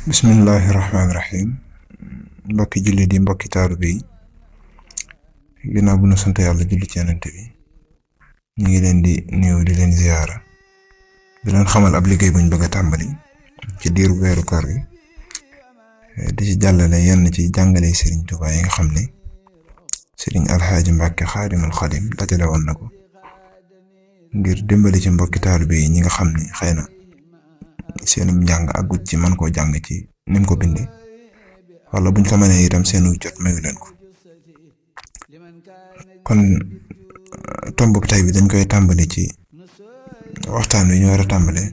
bismillahi rahmaani rahim mbokki jullit yi mbokki taalibe yi ginnaaw bu nu sant yàlla julli ci Yonent bi ñu ngi leen di nuyu di leen ziyaara di leen xamal ab liggéey buñ bëgg a tàmbali ci diiru weeru koor gi di ci jàllale yenn ci jàngale Serigne Touba yi nga xam ne Serigne Alxaaji Mbàkke Xaadimul Xaadim dajale woon na ko ngir dimbali ci mbokki taalibe yi ñi nga xam ne xëy na seenum njàng àggut ci mën koo jàng ci nim ko bindee wala buñ ko mënee itam seenu jot mayu leen ko kon tomb tay bi dañ koy tàmbali ci waxtaan wi ñu war a tàmbalee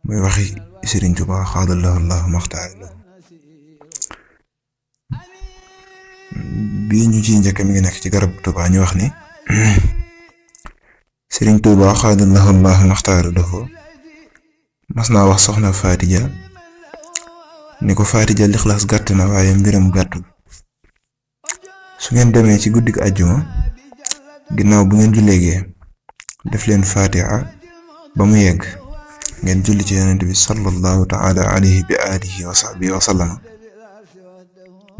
muy waxi Serigne Touba xaadallahu Allahu maxtaar bii ñu ciy njëkk mi ngi nekk ci garab Touba ñu wax ni Serigne Touba xaadallahu Allahu maxtaar dafa mas naa wax soxna Faatija ni ko Faatija lixlaas gàtt na waaye mbiram gàttul su ngeen demee ci guddik àjjuma ginnaaw bu ngeen julleegee def leen Faatiha ba mu yegg ngeen julli ci Yonent bi sallallahu taala alayhi bi alihi wa sahbihi wa sallama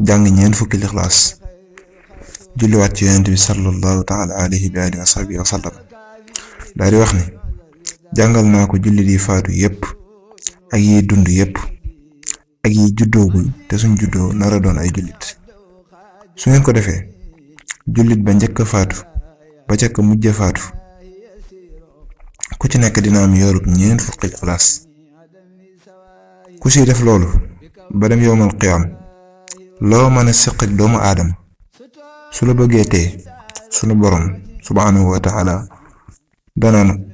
jàng ñeent fukki lixlaas julliwaat ci Yonent bi sallallahu taala alayhi bi alihi wa sahbihi wa sallama daal di wax ni jàngal naa ko jullit yi faatu yépp ak yiy dund yépp ak yiy juddoogul te suñ juddoo nara doon ay jullit su ngeen ko defee jullit ba njëkk a faatu ba ca ka mujj a faatu ku ci nekk dina am yoolub ñeent fukki Ixlaas ku ci def loolu ba dem yowmal qiyaam loo mën a séq ak doomu aadama su la bëggee tee sunu borom subhaanahu wa taala danaan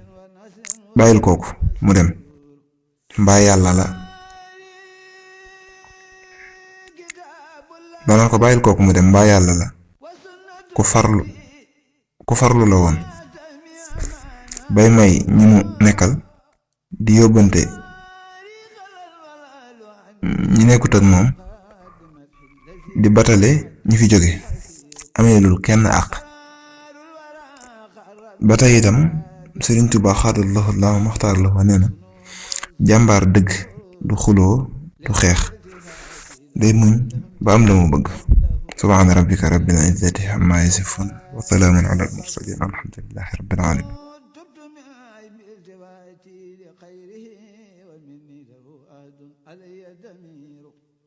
bàyyil kooku mu dem mbaa yàlla la danaa ko bàyyil kooku mu dem mbaa yàlla la ku farlu la woon bay may ñi mu nekkal di yóbbante ñi nekkut ak moom di batale ñi fi jóge ameelul kenn àq ba tey itam Serigne Touba xaadallahu Allahu maxtaar la wa nee na jàmbaar dëgg du xuloo du xeex day muñ ba am la mu bëgg subhaana rabbika rabbil izzati ammaa yasifuun wa salaamun alal mursaliin alhamdulillahi rabbil aalamiin